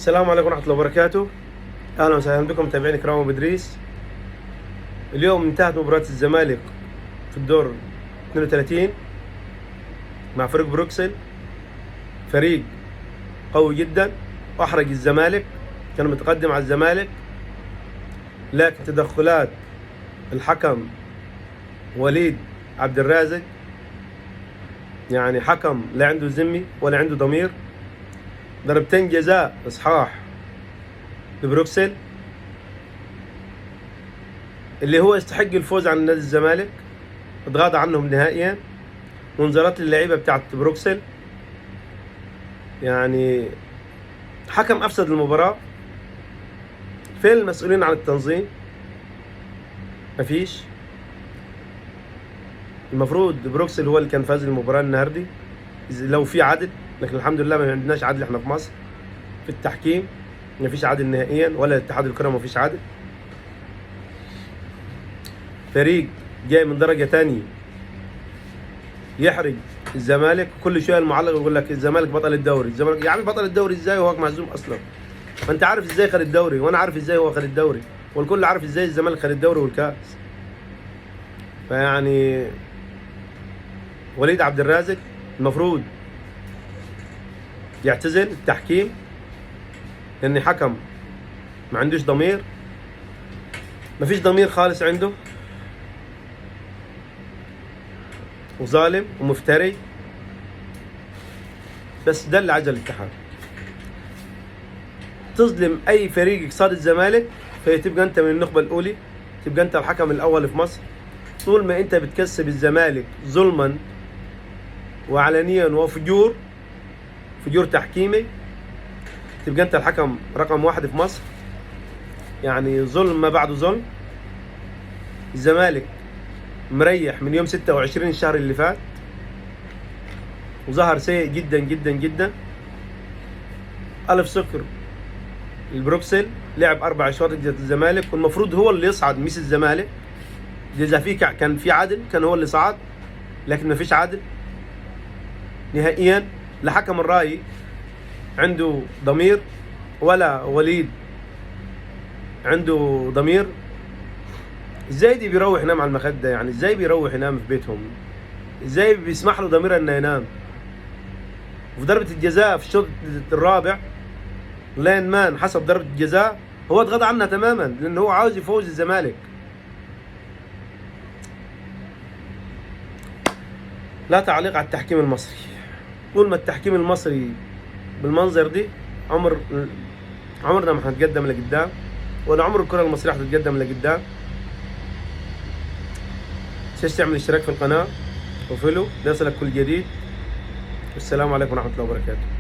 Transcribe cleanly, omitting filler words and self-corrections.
السلام عليكم ورحمة الله وبركاته. أهلا وسهلا بكم متابعين الكرام أبو إدريس. اليوم انتهت مباراة الزمالك في الدور 32 مع فريق بروكسل، فريق قوي جدا وأحرج الزمالك، كان متقدم على الزمالك، لكن تدخلات الحكم وليد عبد الرازق، يعني حكم لا عنده ذمة ولا عنده ضمير، ضربتين جزاء اصحاح لبروكسل اللي هو يستحق الفوز عن نادي الزمالك، اتغاضى عنهم نهائيا، وانذارات للعيبة بتاعت بروكسل. يعني حكم افسد المباراة. فين المسؤولين عن التنظيم؟ مفيش. المفروض بروكسل هو اللي كان فاز المباراة النهارده لو في عدل، لكن الحمد لله ما عندناش عدل احنا في مصر في التحكيم، مفيش عدل نهائيا، ولا اتحاد الكره مفيش عدل. فريق جاي من درجه تانية يحرج الزمالك، كل شوية المعلق يقول لك الزمالك بطل الدوري، الزمالك يا عم بطل الدوري ازاي وهو مهزوم اصلا؟ ما انت عارف ازاي خد الدوري، وانا عارف ازاي هو خد الدوري، والكل عارف ازاي الزمالك خد الدوري والكاس. فيعني وليد عبد الرازق المفروض يعتزل التحكيم، لان حكم ما عندوش ضمير، ما فيش ضمير خالص عنده، وظالم ومفتري. بس ده اللي عجل الاتحاد. تظلم اي فريق قصاد الزمالك فتبقى انت من النخبة الاولى، تبقى انت الحكم الاول في مصر. طول ما انت بتكسب الزمالك ظلما وعلنيا وفجور، فجور تحكيمي، تبقى انت الحكم رقم 1 في مصر. يعني ظلم ما بعده ظلم. الزمالك مريح من يوم 26 الشهر اللي فات، وظهر سيء جدا جدا جدا. ألف سكر البروكسل لعب 4 اشواط ضد الزمالك، والمفروض هو اللي يصعد مش الزمالك. اذا في كان في عدل كان هو اللي صعد، لكن ما فيش عدل نهائيا. لا حكم الراي عنده ضمير، ولا وليد عنده ضمير. ازاي دي بيروح ينام على المخدة؟ يعني ازاي بيروح ينام في بيتهم؟ ازاي بيسمح له ضميره انه ينام؟ وفي ضربة الجزاء في الشوط الرابع لاين مان حسب ضربة الجزاء هو اتغاضى عنها تماما، لانه هو عاوز يفوز الزمالك. لا تعليق على التحكيم المصري. طول ما التحكيم المصري بالمنظر دي عمرنا ما هنتقدم لقدام، ولا عمر الكرة المصرية هتتقدم لقدام. تنساش تعمل اشتراك في القناة وفولو ليصلك كل جديد. والسلام عليكم ورحمة الله وبركاته.